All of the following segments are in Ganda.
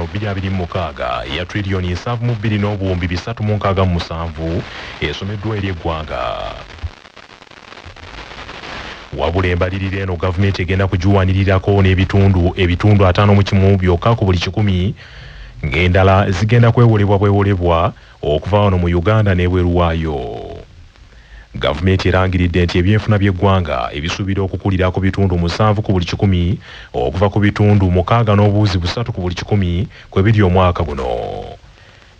guno 2026 eya triliyoni 72 n'obuwumbi 367 esomeddwa eri eggwanga. Wabula embalirira eno gavumenti egenda kugiwanirirako n'ebitundu ebitundu 51 byokka ku buli kikumi, ng'endala zigenda kwewolebwa bwewolebwa okuva wano mu Uganda n'ebweru waayo. Gavumenti erangiridde nti ebyenfuna by'eggwanga ebisuubira okukulira ku bitundu 7 ku buli kikumi okuva ku bitundu 6 n'obuwuzi 3 ku buli kikumi kwe biri omwaka guno.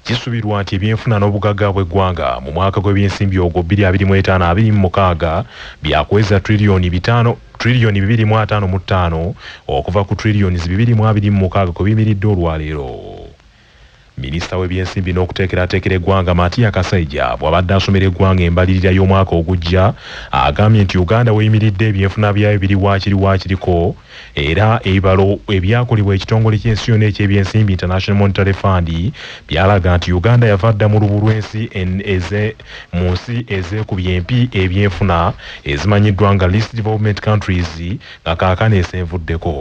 Kisuubirwa nti ebyenfuna n'obugagga bw'eggwanga mu mwaka gw'ebyensimbi ogwo 2025/26 byakuweza triliyoni 5 triliyoni 255 okuva ku triliyoni 226 kwe biyimiridde olwaleero. Minisita w'ebyensimbi n'okuteekerateekera eggwanga Matia Kasaija bw'abadde asomera eggwanga embalirira y'omwaka ogujja agambye nti Uganda weeyimiridde ebyenfuna byayo biri waakiri waakiriko, era ebibalo ebyakolebwa ekitongole ky'ensi yonna eky'ebyensimbi International Monetary Fund byalaga nti Uganda yava dda mu lubu lw'ensi eze mu nsi ezeekubye empi ebyenfuna ezimanyiddwa nga Least Development Countries nga kaakano esenvuddeko.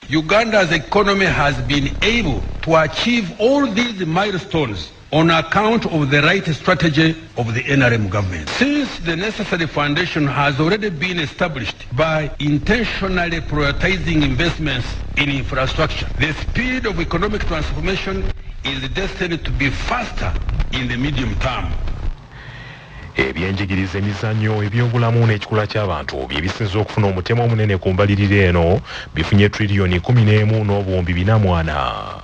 Uganda's economy has been able to achieve all these milestones on account of the right strategy of the NRM government. Since the necessary foundation has already been established by intentionally prioritizing investments in infrastructure, the speed of economic transformation is destined to be faster in the medium term. Ebyenjigiriza, emizannyo, ebyobulamu n'ekikula ky'abantu bye bisinze okufuna omutemu omunene ku mbalirira eno, bifunye triliyoni 11 n'obuwumbi 404.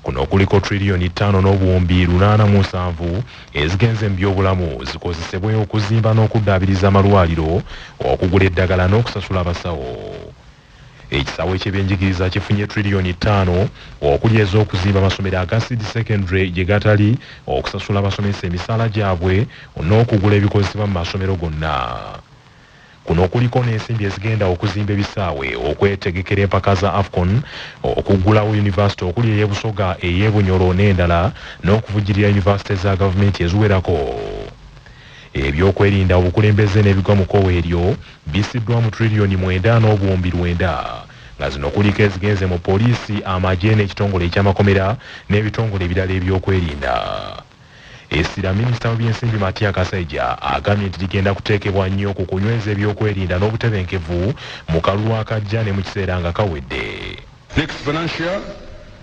Kuno kuliko triliyoni 5 n'obuwumbi 807 ezigenze mu byobulamu, zikozesebwe okuzimba n'okuddaabiriza amalwaliro, okugula eddagala n'okusasula abasawo. Ekisaawe ky'ebyenjigiriza kifunye triliyoni 5, okuli ez'okuzimba amasomero aga seed secondary gye gatali, okusasula abasomesa emisaala gyabwe n'okugula ebikozesebwa mu masomero gonna. Kuno kuliko n'ensimbi ezigenda okuzimba ebisaawe okwetegekera empaka za AFCON, okuggulawo yunivasite okuli ey'e Busoga, ey'e Bunyoro n'endala, n'okuvujjirira yunivasite za gavumenti eziwerako. Ebyokwerinda, obukulembeze n'ebigwa mu kkowe eryo bissiddwa mu triliyoni 9 n'obuwumbi 9, nga zino kuliko ezigenze mu poliisi, amagye n'ekitongole ekyamakomera n'ebitongole ebirala ebyokwerinda. Essira, minisita w'ebyensimbi Matia Kasaija agambye nti ligenda kuteekebwa nnyo ku kunyweza ebyokwerinda n'obutebenkevu mu kalulu akajja ne mu kiseera nga kawedde. Next financial year,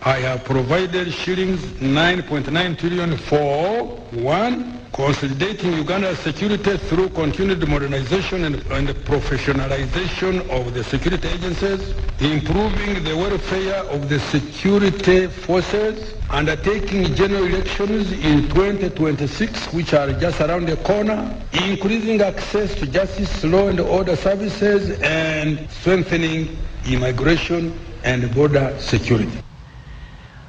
I have provided shillings 9.9 trillion for one, consolidating Uganda's security through continued modernization and professionalization of the security agencies, improving the welfare of the security forces, undertaking general elections in 2026, which are just around the corner, increasing access to justice, law and order services, and strengthening immigration and border security.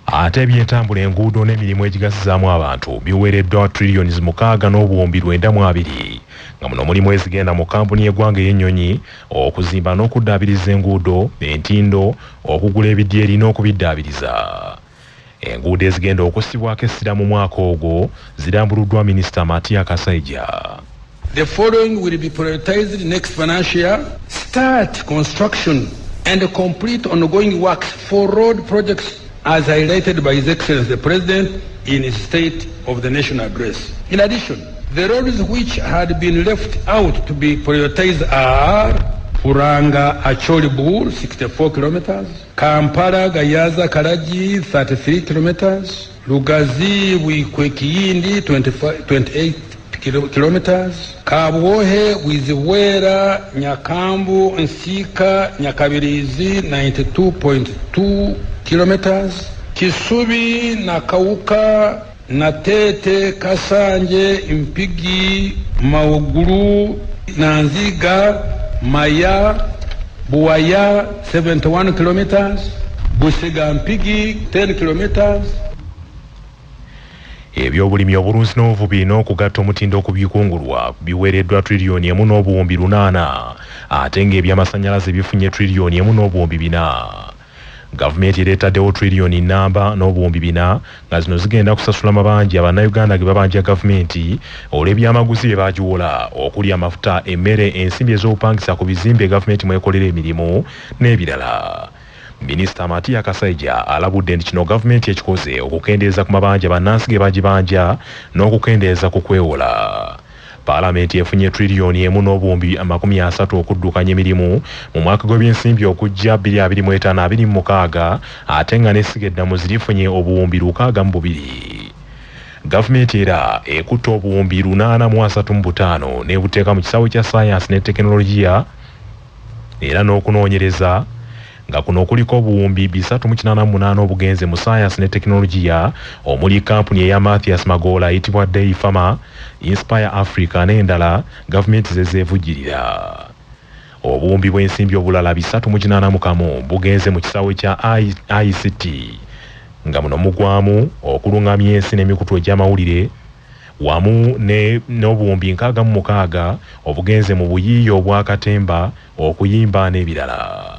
Ate ebyentambula, enguudo n'emirimu egigasizaamu abantu biweereddwa triliyoni 6 n'obuwumbi 920, nga muno mulimu ezigenda mu kampuni y'eggwanga ey'ennyonyi, okuzimba n'okuddaabiriza enguudo, entindo, okugula ebidyeri n'okubiddaabiriza. Enguudo ezigenda okussibwako essira mu mwaka ogwo zirambuluddwa minisita Matia Kasaija. The following will be prioritized next financial year. Start construction and complete ongoing works for road projects as highlighted by His Excellency the President in his State of the Nation Address. In addition, the roads which had been left out to be prioritized are Puranga Acholi Bur, 64 kilometers, Kampala Gayaza Kalagi, 33 kilometers, Lugazi Buikwe Kiyindi, 25, 28 kilometers, Kabwohe Bwizibwera Nyakambu Nsika Nyakabirizi, 92.2 kilometers, Kisubi Nakawuka Natete Kasanje Mpigi Mawugulu Nanziga Maya Buwaya, 71 kilometers, Busega Mpigi, 10 kilometers. Ebyobulimi, obulunzi n'obuvubi n'okugatta omutindo ku bikungulwa biweereddwa triliyoni 1 n'obuwumbi 8, ate ng'ebyamasannyalaze bifunye triliyoni 1 n'obuwumbi 4. Gavumenti ereetaddewo triliyoni 1 n'obuwumbi 4, nga zino zigenda kusasula mabanja bannayuganda ge babanja gavumenti olw'ebyamaguzi bye bagiwola, okuli amafuta, emmere, ensimbi ez'obupangisa ku bizimbe gavumenti mwekolera emirimu n'ebirala. Minisita Matia Kasaija alabudde nti kino gavumenti ekikoze okukendeeza ku mabanja bannansi ge bagibanja n'okukendeeza ku kwewola. Paalamenti efunye triliyoni 1 n'obuwumbi 30 okuddukanya emirimu mu mwaka gw'ebyensimbi okujja 2025-2026, ate nga n'essiga eddamuzi lifunye obuwumbi 62. Gavumenti era ekutte obuwumbi 835 n'ebuteeka mu kisaawe kya ssaayansi ne tekinologiya era n'okunoonyereza, nga kuno kuliko obuwumbi 388 obugenze mu ssaayansi ne tekinologiya, omuli kampuni eya Mathias Magoola eyitibwa Dei Pharma, Inspire Africa n'endala gavumenti ze zeevujjirira. Obuwumbi bw'ensimbi obulala 381 bugenze mu kisaawe kya ICT, nga muno mugwamu okulungamya ensi n'emikutu egy'amawulire, wamu n'obuwumbi 66 obugenze mu buyiiya obwakatemba, okuyimba n'ebirala.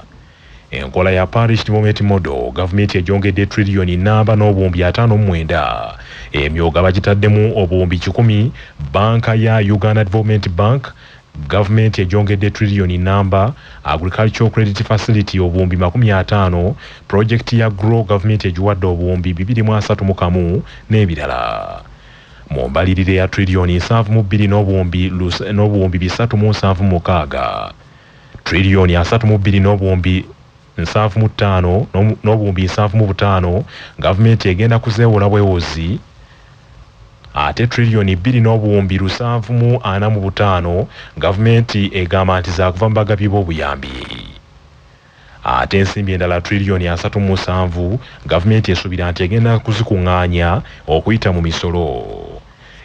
Enkola ya Parish Development Model gavumenti egyongedde triliyoni 1 n'obuwumbi 59. Emyoga bagitaddemu obuwumbi 100. Banka ya Uganda Development Bank gavumenti egyongedde triliyoni 1. Agricultural Credit Facility obuwumbi 50. Projekiti ya Grow gavumenti egiwadde obuwumbi 231 n'ebirala. Mu mbalirira ya triliyoni 72 n'obuwumbi 376, triliyoni 32 n'obuwumbi 75 n'obuwumbi 75 gavumenti egenda kuzeewola bwewozi, ate triliyoni 2 n'obuwumbi 745 gavumenti egamba nti zaakuva mu bagabi b'obuyambi. Ate ensimbi endala triliyoni 37 gavumenti esuubira nti egenda kuzikuŋŋaanya okuyita mu misolo.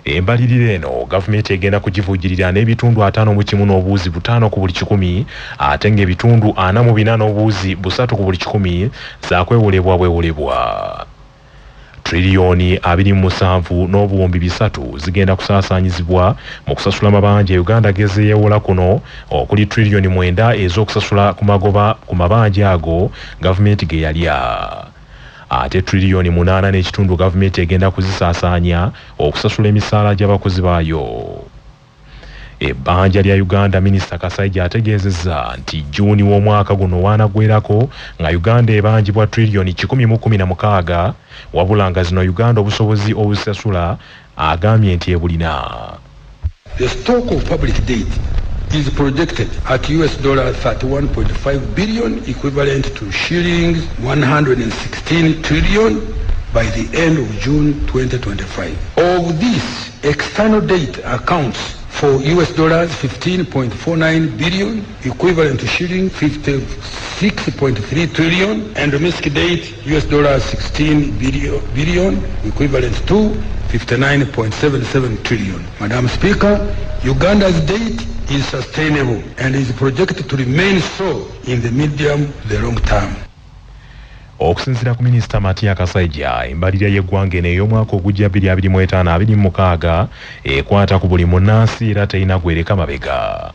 Embalirira eno gavumenti egenda kugivujjirira n'ebitundu 51 n'obuwuzi 5 ku buli kikumi, ate ng'ebitundu 44 n'obuwuzi 3 ku buli kikumi zaakwewolebwa bwewolebwa. Triliyoni 27 n'obuwumbi 3 zigenda kusaasaanyizibwa mu kusasula amabanja Uganda gezeewola, kuno okuli triliyoni 9 ez'okusasula ku magoba ku mabanja ago gavumenti ge yalya. Ate triliyoni 8 n'ekitundu gavumenti egenda kuzisaasaanya okusasula emisaala gy'abakozi baayo. Ebbanja lya Uganda, Minisita Kasaija ategeezezza nti Jjuuni w'omwaka guno waanaggwerako nga Uganda ebanjibwa triliyoni 116, wabula nga zino Uganda obusobozi obuzisasula agambye nti ebulina. The stock of public debt is projected at US dollar 31.5 billion, equivalent to shillings 116 trillion by the end of June 2025. Of this, external debt accounts for US dollars 15.49 billion, equivalent to shilling 56.3 trillion, and domestic debt US dollars 16 billion, equivalent to 59.77 trillion. Madam Speaker, Uganda's debt is sustainable and is projected to remain so in the medium to the long term. Okusinziira ku Minisita Matia Kasaija, embalirira y'eggwanga eno ey'omwaka ogujja 2025-2026 ekwata ku buli munnansi era terina gwereka mabega.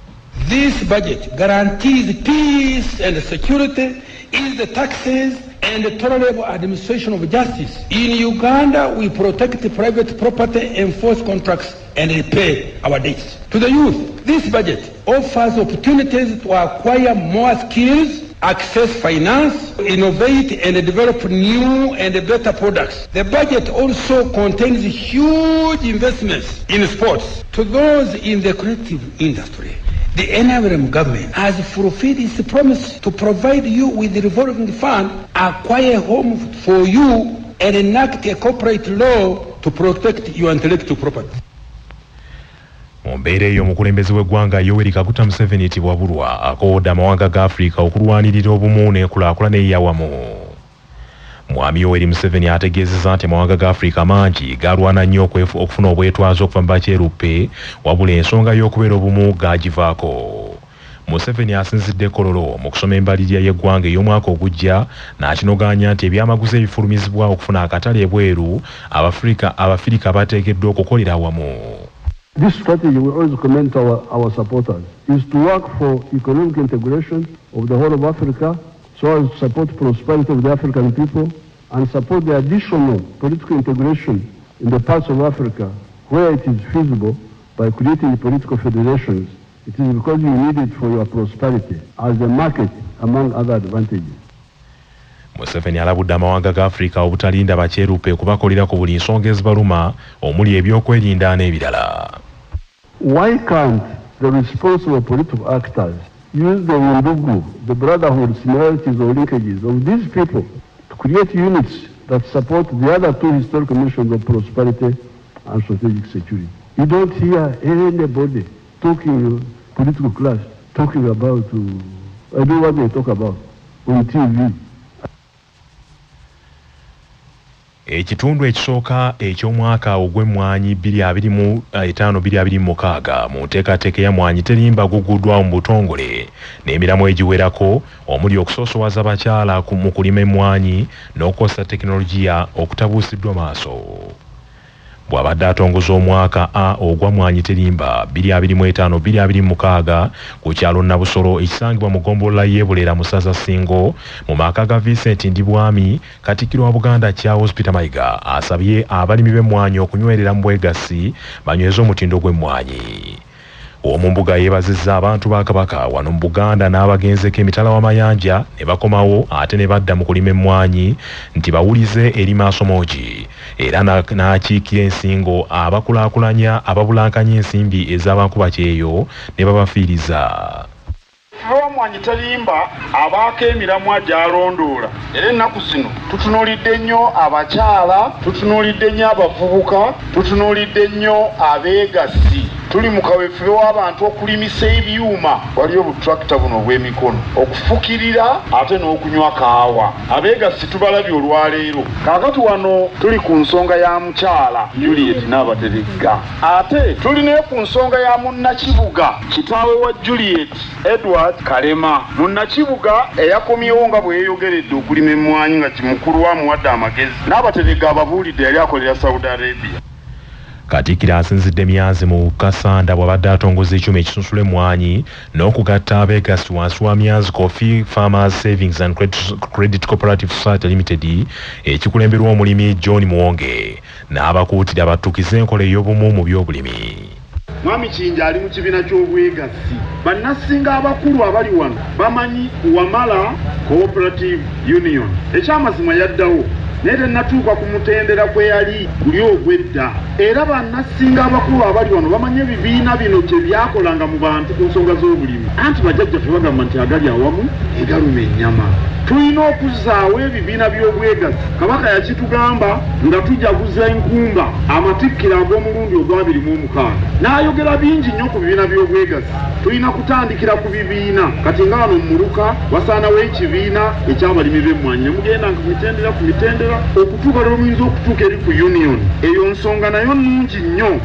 This budget guarantees peace and security, is the taxes and the tolerable administration of justice. In Uganda, we protect private property, enforce contracts, and repay our debts. To the youth, this budget offers opportunities to acquire more skills, access finance, innovate and develop new and better products. The budget also contains huge investments in sports. To those in the creative industry, the NRM government has fulfilled its promise to provide you with the revolving fund, acquire a home for you, and enact a corporate law to protect your intellectual property. Mu mbeera eyo, omukulembeze w'eggwanga Yoweri Kaguta Museveni Tibuhaburwa akoowodde amawanga ga Afirika okulwanirira obumu n'enkulaakulana eyawamu. Mwami Yoweri Museveni ategeezezza nti amawanga ga Afirika mangi galwana nnyo okufuna obwetwaze okuva mu bakyeruppe, wabula ensonga y'okubeera obumu gagivaako. Museveni asinzidde Kololo mu kusoma embalirira y'eggwanga ey'omwaka ogujja n'akinogaanya nti ebyamaguzi ebifulumizibwa okufuna akatale ebweru, Abafirika bateekeddwa okukolera awamu. This strategy we always commend to our supporters is to work for economic integration of the whole of Africa so as to support prosperity of the African people and support the additional political integration in the parts of Africa where it is feasible by creating political federations. It is because you need it for your prosperity as a market, among other advantages. Museveni alabudde amawanga ga Afrika obutalinda bakyeruppe kubakolera ku buli nsonga ezibaluma omuli ebyokwerinda n'ebirala. Why can't the responsible political actors use the undugu, the brotherhood, similarities or linkages of these people to create units that support the other two historical missions of prosperity and strategic security? You don't hear anybody talking political class, talking about, I don't know what they talk about on TV. Ekitundu ekisooka eky'omwaka ogw'emmwanyi 2025-2026 mu nteekateeka ya Mmwanyi Terimba guguddwa mu butongole n'emirimu egiwerako omuli okusoosowaza abakyala mu kulima emmwanyi n'okukozesa tekinologiya okutabuusiddwa maaso. Bw'abadde atongoza omwaka A ogwa Mmwanyi Terimba 2025-2026 ku kyalo Nabusolo ekisangibwa mu ggombolola y'e Bulera mu ssaza Ssingo mu maka ga Vincent Ndibwami, Katikkiro wa Buganda Charles Peter Mayiga asabye abalimi b'emmwanyi okunywerera mu bwegassi banyweze omutindo gw'emmwanyi. Omumbuga yeebazizza abantu ba Kabaka wano mu Buganda n'abagenzeko emitala w'amayanja ne bakomawo ate ne badda mu kulima emmwanyi nti bawulize eri maasomogi era n'akiikira ensingo abakulaakulanya ababulankanya ensimbi ez'abankuba kyeyo ne babafiiriza. Mmwanyi Terimba abaako emiramwa gy'alondoola era ennaku zino tutunuulidde nnyo abakyala, tutunuulidde nnyo abavubuka, tutunuulidde nnyo abeegassi. Tuli mu kaweefube w'abantu okulimisa ebyuma, waliyo obutrakita buno obw'emikono okufukirira ate n'okunywa kaawa. Abeegassi tubalabye olwaleero. Kaakati wano tuli ku nsonga ya mukyala Juliet Naabateregga, ate tuli ne ku nsonga ya munnakibuga kitaawe wa Juliet Edward Kalema, munnakibuga eyakomyewo nga bwe yeeyogeredde okulima emmwanyi nga kimukulu we amuwadde amagezi. Naabateregga ababuulidde yali akolera Saudi Arabia. Katikkiro asinzidde Myanzi mu Kasanda bw'abadde atongoza ekyuma ekisunsula emmwanyi n'okugatta abeegassi wansi wa Myanzi Coffee Farmers Savings and Credit Cooperative Society Limited ekikulemberwa omulimi John Muwonge n'abakuutira battukize enkola ey'obumu mu byobulimi. Mwami Kiyingi ali mu kibiina ky'obwegassi. Bannasinga abakulu abali wano bamanyi Wamala Cooperative Union. Ekyamazima yaddawo naye tennatuuka ku mutendera kwe yali guli ogw'edda. Era bannasinga abakulu abali wano bamanyi ebibiina bino kye byakolanga mu bantu ku nsonga z'obulimi. Anti bajjajjaffe bagamba nti agali awamu egaluma ennyama. Tulina okuzzaawo ebibiina by'obwegassi. Kabaka yakitugamba nga tujaguza enkumba amatikkira ag'omulundi ogwa 26. N'ayogera bingi nnyo ku bibiina by'obwegassi. Tulina kutandikira ku bibiina. Kati nga wano mu muluka wasaanawo ekibiina eky'abalimi b'emmwanyi ne mugenda ku mitendera ku mitendera okutuuka lwe muyinza okutuuka eri ku union. Eyo nsonga nayo nnungi nnyo.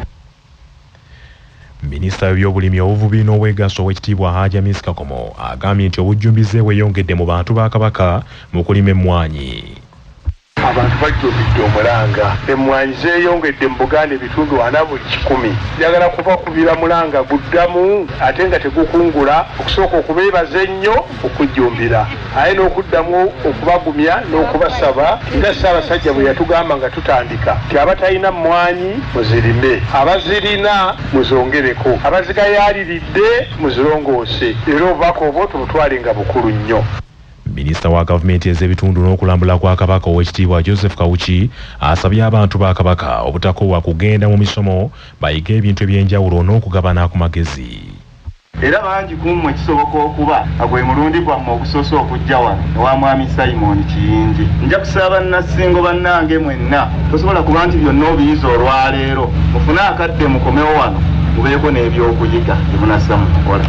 Minisita w'ebyobulimi obuvubi n'obwegassi ow'ekitiibwa Haji Amis Kakomo agambye nti obujjumbize bweyongedde mu bantu ba Kabaka mu kulima emmwanyi. Abantu bajjumbidde omulanga, emmwanyi zeeyongedde mu Buganda ebitundu 40 buli 100. Njagala kubakubira mulanga guddamu ate nga tegukungula, okusooka okubeebaza ennyo okujjumbira aye n'okuddamu okubagumya n'okubasaba nga Ssaabasajja bwe yatugamba nga tutandika nti abatalina mmwanyi muzirime, abazirina muzongereko, abazigayaaliridde muzirongoose, era obubaka obwo tubutwale nga bukulu nnyo. Minisita wa gavumenti ez'ebitundu n'okulambula kwa Kabaka ow'ekitiibwa Joseph Kawuki asabye abantu ba Kabaka obutakoowa kugenda mu misomo bayige ebintu eby'enjawulo n'okugabana ku magezi. Era bangi ku mmwe kisoboka okuba nga gwe mulundi gwammwe ogusoose okujja wano ewa Mwami Simon Kiyingi. Nja kusaba bannasingo bannange mwenna, tosobola kuba nti byonna obiyize olwaleero, mufune akadde mukomewo wano mubeeko n'ebyokuyiga bye munassa mu kukola.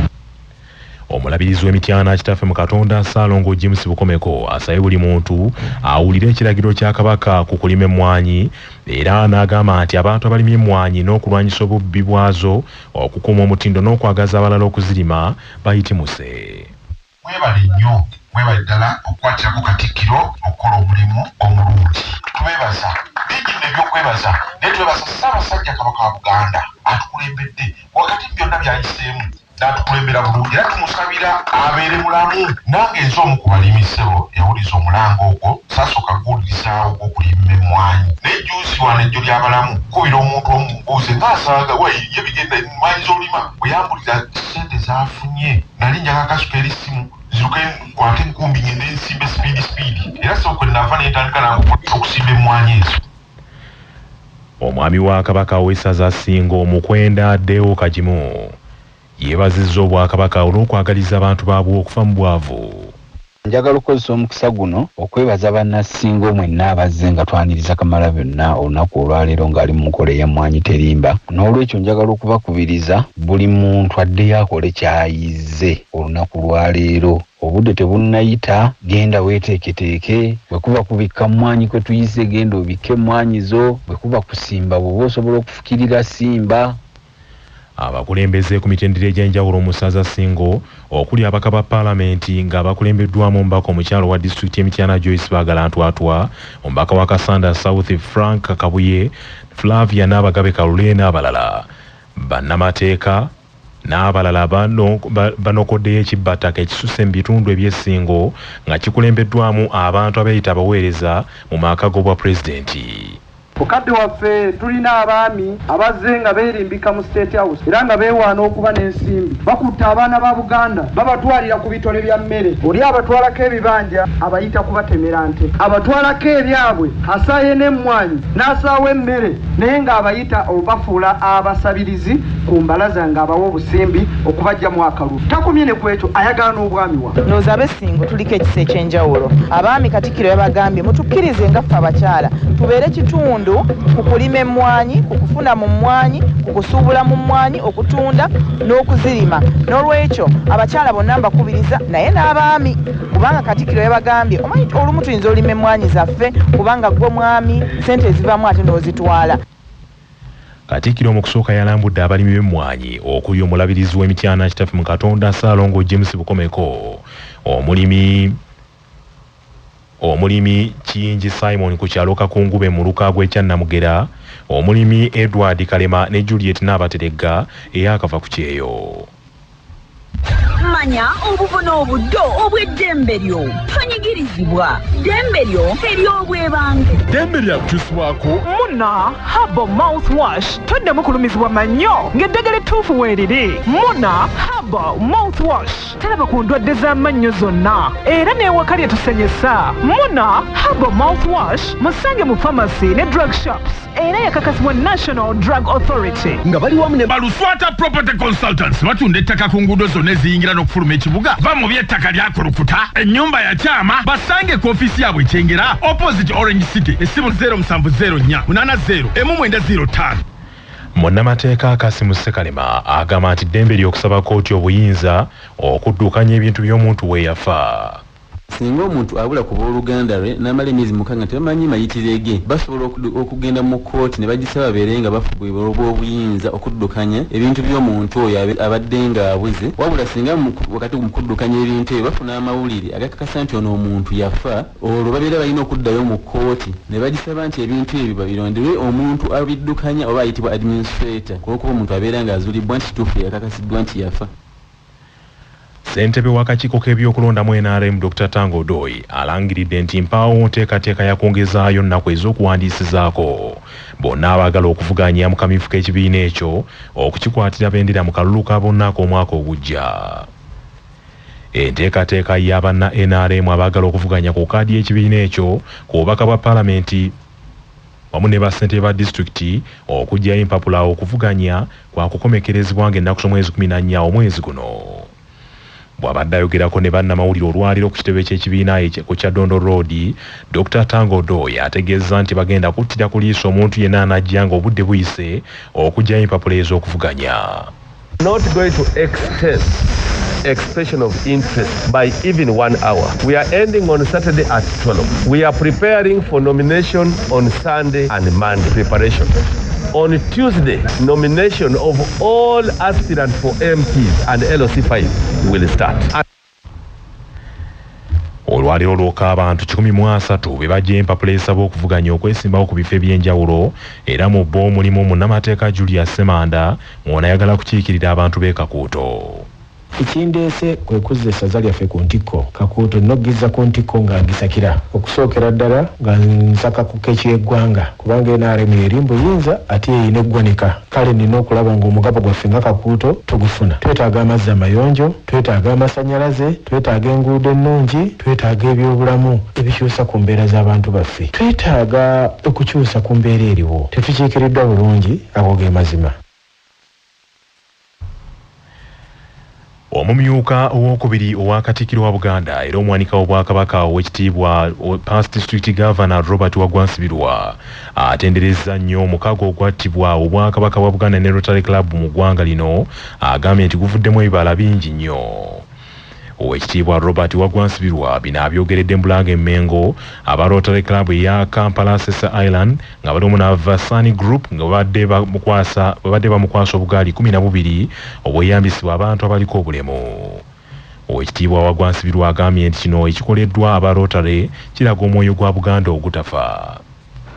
Omulabirizi w'Emityana Kitaffe mu Katonda Ssaalongo James Bukomeko asabye buli muntu awulire ekiragiro kya Kabaka ku kulima emmwanyi era n'agamba nti abantu abalimye emmwanyi n'okulwanyisa obubbi bwazo, okukuuma omutindo n'okwagaza abalala okuzirima bayitimuse. Mwebale nnyo, mwebale ddala okukwatirako Katikkiro okukola omulimu omulungi. Tubeebaza bingi nno ebyokwebaza, naye twebaza Ssaabasajja Kabaka wa Buganda atukulembedde wakati mu byonna by'ayiseemu n'atukulembera bulungi era tumusabira abeere mulamu. Nange nze omu ku balimi ssebo yawuliza omulanga ogwo, saasooka guwulirizaawo ogw'okulima emmwanyi. Naye jjuuzi wano ejjo ly'abalamu kubira omuntu omubuuze ng'asaaga wayi ye bigenda emmwanyi z'olima, bwe yambulira ssente z'afunye nali njagala kasuka eri ssimu Nziruke nkwate enkumbi ngende nsimbe speed speed. Era so kwe nava ne ntandika nange okusimba emmwanyi ezo. Omwami wa Kabaka ow'essaza Ssingo Omukwenda Deo Kagimu yeebazizza Obwakabaka olw'okwagaliza abantu baabwo okufa mu bwavu. Njagala okukozesa omukisa guno okwebaza Bannassingo mwenna abazze nga twaniriza Kamalabyonna olunaku olwaleero ng'ali mu nkola eya Mmwanyi Terimba. Noolwekyo njagala okubakubiriza buli muntu addeyo akole ky'ayize olunaku lwaleero. Obudde tebunnayita, genda weeteeketeeke. Bwe kuba kubikka mmwanyi kwe tuyize, genda obikke emmwanyi zo. Bwe kuba kusimba, bw'oba osobola okufukirira simba. Abakulembeze ku mitendera egy'enjawulo mu ssaza Ssingo okuli ababaka ba Paalamenti nga bakulembeddwamu omubaka omukyala owa disitulikiti y'e Mityana Joyce Bagala Ntwatwa, omubaka wa Kassanda South Frank Kabuye, Flavia Naabagabe Kalule n'abalala. Bannamateeka n'abalala banokoddeyo ekibbattaka ekisusse mu bitundu eby'e Ssingo nga kikulembeddwamu abantu abeeyita abaweereza mu maka g'obwapulezidenti. Mukadde waffe tulina abaami abazze nga beerimbika mu State House era nga beewaana okuba n'ensimbi. Bakutte abaana ba Buganda babatwalira ku bitole bya mmere. Oli abatwalako ebibanja abayita kubatemera nte. Abatwalako ebyabwe asaaye n'emmwanyi n'asaawa emmere naye ng'abayita obafuula abasabirizi ku mbalaza ng'abawa obusimbi okubaggyamu akalulu. Takomye ne ku ekyo ayagala n'obwami wa. Ndowooza ab'e Ssingo tuliko ekisa eky'enjawulo. Abaami Katikkiro yabagambye mutukkirize nga ffe abakyala tubeere kitundu ku kulima emmwanyi, ku kufuna mu mmwanyi, ku kusuubula mu mmwanyi, okutunda n'okuzirima. N'olwekyo abakyala bonna mbakubiriza naye n'abaami, kubanga Katikkiro yabagambye omanyi olumu tuyinza olima emmwanyi zaffe kubanga gwe mwami ssente ezivaamu ate n'ozitwala. Katikkiro mu kusooka yalambudde abalimi b'emmwanyi okuli omulabirizi w'e Mityana Kitaffe mu Katonda Ssaalongo James Bukomeko, omulimi Kiyingi Simon ku kyalo Kakungube mu muluka gw'e Kyannamugera, omulimi Edward Kalema ne Juliet Naabateregga eyakava ku kyeyo. Manya obuvuna obuddo obw'eddembe lyo. Tonyigirizibwa. Ddembe lyo ery'obwebange. Ddembe lyakukyusibwako. Muna Herbal Mouthwash. Toddamu kulumizibwa mannyo ng'eddagala ettuufu weeriri. Muna Herbal Mouthwash. Talaba ku ndwadde z'amannyo zonna era n'ewaka lye tusenyesa. Muna Herbal Mouthwash musange mu pharmacy ne drug shops era yakakasibwa National Drug Authority. Nga bali wamu ne Baluswata Property Consultants batunda ettaka ku nguudo zonna eziyingira n'okufuluma ekibuga. Va mu by'ettaka lyakulukuta, ennyumba ya kyama, basange ku ofiisi yaabwe Kyengera opposite Orange City, essimu 0704 80 1905. Munnamateeka Kasimu Ssekalema agamba nti ddembe ly'okusaba kkooti obuyinza okuddukanya ebintu by'omuntu we yafa. Singa omuntu abula ku booluganda lwe n'amala emyezi mukaaga tebamanyi mayitire ge, basobola okugenda mu kkooti ne bagisaba babeere nga bafubuibwa obuyinza okuddukanya ebintu by'omuntu oyo abadde ng'abuze. Wabula singa wakati mu kuddukanya ebintu ebyo bafuna amawulire agakakasa nti ono omuntu yafa, olwo babeera balina okuddayo mu kkooti ne bagisaba nti ebintu ebyo babironderwe omuntu abiddukanya oba ayitibwa administrator, olw'okuba omuntu abeera ng'azuulibbwa nti kituufu yakakasiddwa nti yafa. Ssentebe w'akakiiko k'ebyokulondamu NRM Dr. Tanga Odoi alangiridde nti mpaawo nteekateeka ya kwongezaayo nnaku ez'okuwandiisizaako bonna abaagala okuvuganya mu kamyufu k'ekibiina ekyo okukikwatira bendera mu kalulu ka bonna ak'omwaka ogujja. Enteekateeka y'abanna NRM abaagala okuvuganya ku kaadi y'ekibiina ekyo ku bubaka bwa Paalamenti wamu ne bassentebe ba disitulikiti okuggyayo empapula okuvuganya kwa kukomekerezebwa ng'ennaku z'omwezi 14 omwezi guno. Bw'abadde ayogerako ne bannamawulire olwaleero ku kitebe ky'ekibiina ku Kyadondo Road, Dr. Tanga Odoi ategeezza nti bagenda kuttira ku liiso omuntu yenna anajja ng'obudde buyise okuggyayo empapula ez'okuvuganya. Not going to extend expression of interest by even 1 hour. We are ending on Saturday at 12. We are preparing for nomination on Sunday and Monday. Preparation. On Tuesday, nomination of all aspirants for MPs and LOC5 will start. Olwaleero lwokka abantu 130 be bajja empapula ezisaba okuvuganya okwesimbawo ku bifo eby'enjawulo era mu bo mulimu munnamateeka Julius Ssemanda ng'ono ayagala kukiikirira abantu b'e Kakuuto. Ekindeese kwe kuzza essaza lyaffe ku ntikko. Kakuuto noggiza ku ntikko nga ngisakira okusookera ddala nga nsaka ku keeki y'eggwanga, kubanga NRM eri mbuyinza ate erina eggwanika. Kale nina okulaba ng'omugabo gwaffe nga Kakuuto tugufuna. Twetaaga amazzi amayonjo, twetaaga amasannyalaze, twetaaga enguudo ennungi, twetaaga ebyobulamu ebikyusa ku mbeera z'abantu baffe, twetaaga okukyusa ku mbeera eriwo. Tetukiikiriddwa bulungi, ago ge mazima. Omumyuka owokubiri owa Katikkiro wa Buganda era omuwanika w'Obwakabaka ow'ekitiibwa Past District Governor Robert Waggwa Nsibirwa atenderezza nnyo omukago ogwattibwa Obwakabaka bwa Buganda ne Rotary Club mu ggwanga lino. Agambye nti guvuddemu ebibala bingi nnyo. Owekitiibwa Robert Waggwa Nsibirwa bino abyogeredde Mbulanga e Mmengo aba Rotary Club eya Kampala Sesa Island nga bali omu n'ava Sani Group nga babadde bamukwasa obugaali 12 obweyambisibwa abantu abaliko obulemu. Owekitiibwa Waggwa Nsibirwa agambye nti kino ekikoleddwa aba Rotary kiraga omwoyo gwa Buganda ogutafa.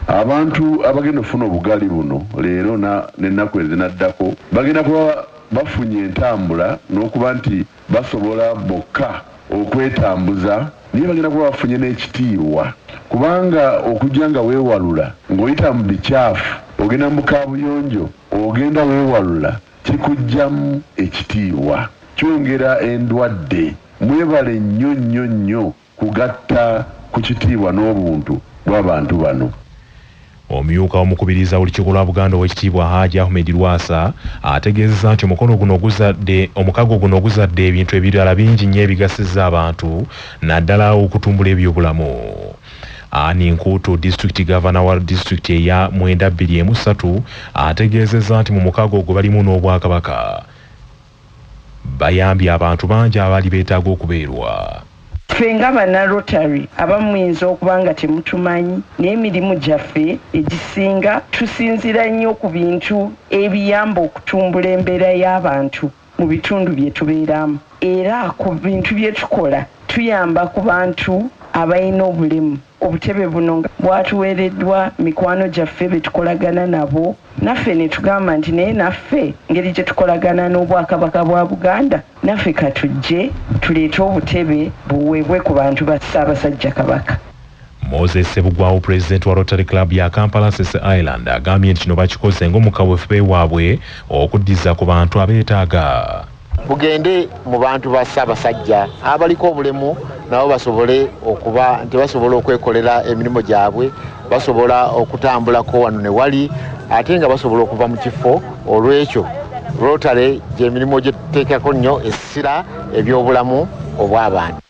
Abantu abagenda okufuna obugaali buno leero n'ennaku ezinaddako bagenda kuba bafunye entambula n'okuba nti basobola bokka okwetambuza, naye bagenda kuba bafunye n'ekitiibwa, kubanga okujja nga weewalula ng'oyita mu bikyafu, ogenda mu kaabuyonjo, ogenda weewalula, kikuggyamu ekitiibwa, kyongera endwadde. Mwebale nnyo nnyo nnyo kugatta ku kitiibwa n'obuntu bw'abantu bano. Omumyuka omukubiriza olukiiko lwa Buganda ow'ekitiibwa Haji Ahmed Lwasa ategeezezza nti omukago guno oguzadde ebintu ebirala bingi nnyo ebigasizza abantu naddala okutumbula ebyobulamu. Ani Nkuutu District Governor wa disitulikiti eya 92 ategeezezza nti mu mukago ogwo balimu n'Obwakabaka bayambye abantu bangi abaali beetaaga okubeerwa. Ffe nga banna Rotary abamu muyinza okuba nga temutumanyi, naye emirimu gyaffe egisinga tusinziira nnyo ku bintu ebiyamba okutumbula embeera y'abantu mu bitundu bye tubeeramu. Era ku bintu bye tukola tuyamba ku bantu abalina obulemu. Obutebe buno nga bwatuweereddwa mikwano gyaffe be tukolagana nabo, naffe ne tugamba nti naye naffe ngeri gye tukolagana n'Obwakabaka bwa Buganda, naffe katujje tuleete obutebe buweebwe ku bantu ba Ssaabasajja Kabaka. Moses Sebugwawo President wa Rotary Club ya Kampala Sese Island agambye nti kino bakikoze ng'omukaweefube waabwe okuddiza ku bantu abeetaaga. Bugende mu bantu ba Ssaabasajja abaliko obulemu nabo basobole okuba nti basobola okwekolera emirimu gyabwe, basobola okutambulako wano ne wali, ate nga basobola okuva mu kifo. Olw'ekyo Rotary gy'emirimu gye tuteekako nnyo essira ebyobulamu obw'abantu.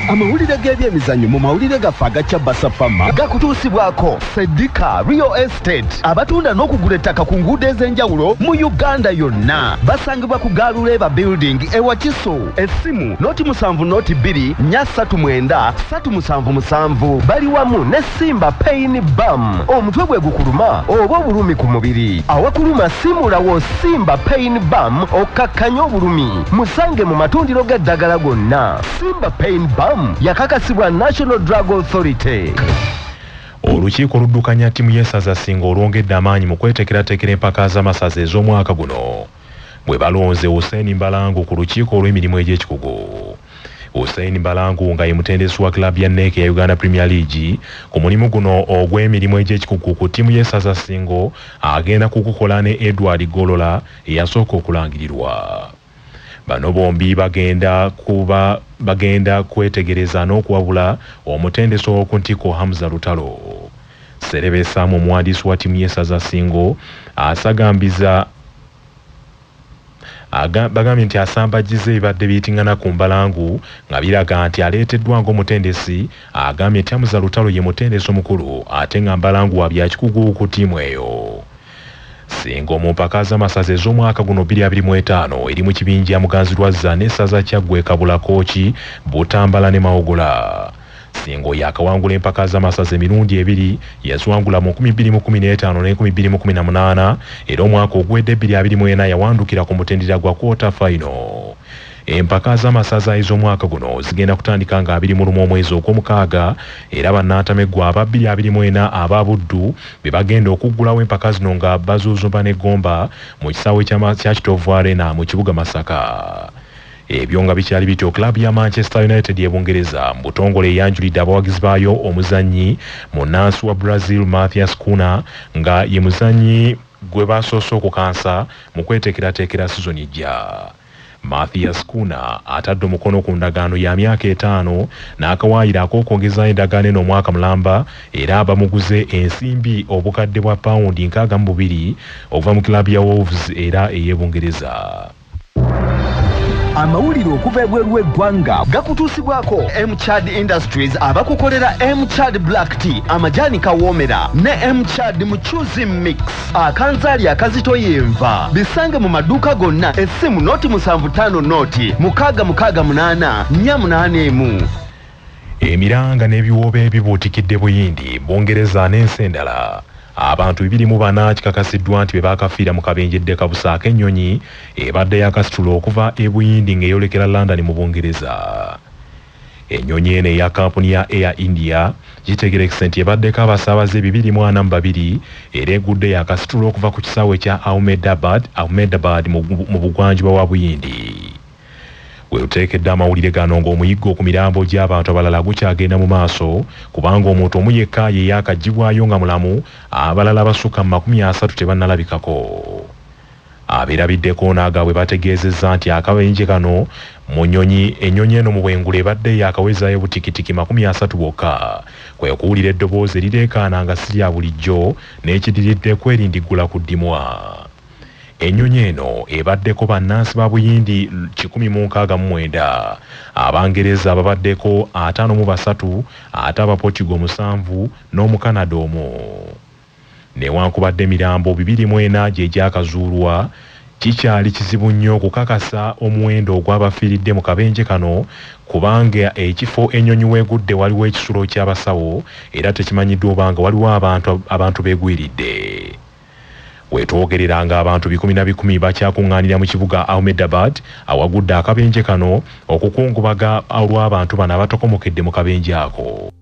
Amawulire g'ebyemizannyo mu mawulire gaffe agacya Basafama gakutuusibwako Sedika Real Estate, abatunda n'okugula ettaka ku nguudo ez'enjawulo mu Uganda yonna. Basangibwa ku Galuleba Building e Wakiso. Essimu 07 02 439 377. Bali wamu ne Simba Pain Bam. Omutwe gwe gukuluma oba obulumi ku mubiri, awakuluma simulawo Simba Pain Bam okkakkanya obulumi. Musange mu matundiro g'eddagala gonna. Simba Pain Bam yakakasibwa National Drug Authority. Olukiiko oluddukanya ttiimu y'essaza Ssingo olwongedde amaanyi mu kweteekerateekera empaka z'amasaza ez'omwaka guno bwe balonze Hussein Mbalangu ku lukiiko olw'emirimu egy'ekikugu. Hussein Mbalangu nga ye mutendesi wa club ya NEC ya Uganda Premier League ku mulimu guno ogw'emirimu egy'ekikugu ku ttiimu y'essaza Ssingo agenda kugukola ne Edward Golola eyasooka okulangirirwa. Bano bombi bagenda kwetegereza n'okuwabula omutendesi ow'oku ntikko Hamza Lutalo. Serebe Sam omuwandiisi wa ttiimu y'essaza Ssingo asagambiza bagambye nti asambajjiza ebibadde biyitingana ku Mbalangu nga biraga nti aleeteddwa ng'omutendesi. Agambye nti Hamza Lutalo ye mutendesi omukulu ate nga Mbalangu wa byakikugu ku ttiimu eyo. Ssingo mu mpaka z'amasaza ez'omwaka guno 2025 eri mu kibinja Muganzirwazza n'essaza Kyaggwe, Kabula, Kooki, Butambala ne Mawogola. Ssingo yakawangula empaka z'amasaza emirundi ebiri, yaziwangula mu 2015 ne 2018 era omwaka oguwedde 2024 yawandukira ku mutendera gwa quarter final. Empaka z'amasaza ez'omwaka guno zigenda kutandika nga 21 omwezi ogw'omukaaga era bannantameggwa aba 2024 aba Buddu be bagenda okuggulawo empaka zino nga bazuuzumba n'eggomba mu kisaawe kya Kitovu Arena mu kibuga Masaka. Ebyo nga bikyali bityo, club ya Manchester United y'e Bungereza mu butongole eyanjulidde abawagizi baayo omuzannyi munnansi wa Brazil Matheus Cunha, nga ye muzannyi gwe basoose okukansa mu kweteekerateekera sizoni ejja. Matheus Cunha atadde omukono ku ndagaano ya myaka 5 n'akawaayiro ak'okwongezaayo endagaano eno omwaka mulamba, era bamuguze ensimbi obukadde bwa pawundi 62 okuva mu club ya Wolves era ey'e Bungereza. Amawulire okuva ebweru w'eggwanga gakutuusibwako Mchad Industries, abakukolera Mchad Black Tea, amajaani kawoomera, ne Mchad Muchuzi Mix, akanzaali akazito yenva. Bisange mu maduuka gonna. Essimu 075 0 668 481. Emiranga n'ebiwoobe ebibuutikidde Buyindi, Bungereza n'ensi endala. Abantu 24 kikakasiddwa nti be baakafiira mu kabenje kabusa ak'ennyonyi ebadde yakasitula okuva e Buyindi ng'eyolekera London mu Bungereza. Ennyonyi eno eya kampuni ya Air India kitegeerekese nti ebaddeko abasaabaze 242 era egudde yakasitula okuva ku kisaawe kya Ahmedabad mu bugwanjuba wa Buyindi. Wetuteekedde amawulire gano ng'omuyiggo ku mirambo gy'abantu abalala gukyagenda mu maaso, kubanga omuntu omu yekka ye yaakaggyibwayo nga mulamu, abalala basukka mu 30 tebannalabikako. Abeerabiddeko n'agaabwe bategeezezza nti akabenje kano mu nnyonyi, ennyonyi eno mu bwengula ebadde yaakawezaayo butikitiki 30 bwokka, kwe kuwulira eddoboozi erireekaana nga si lya bulijjo n'ekidiridde kwerindiggula ku ddimwa. Ennyonyi eno ebaddeko bannansi ba Buyindi 169, Abangereza babaddeko 53, ate Abaportugal 7 n'Omukanada 1. Newankubadde emirambo 24 gye gyakazuulwa, kikyali kizibu nnyo okukakasa omuwendo ogw'abafiiridde mu kabenje kano, kubanga ekifo ennyonyi weegudde waliwo ekisulo ky'abasawo era tekimanyiddwa obanga waliwo abantu beegwiridde. Wetwogerera nga abantu bikumi na bikumi bakyakuŋŋaanira mu kibuga Ahmedabad awagudde akabenje kano okukungubaga olw'abantu bano abatokomokedde mu kabenje ako.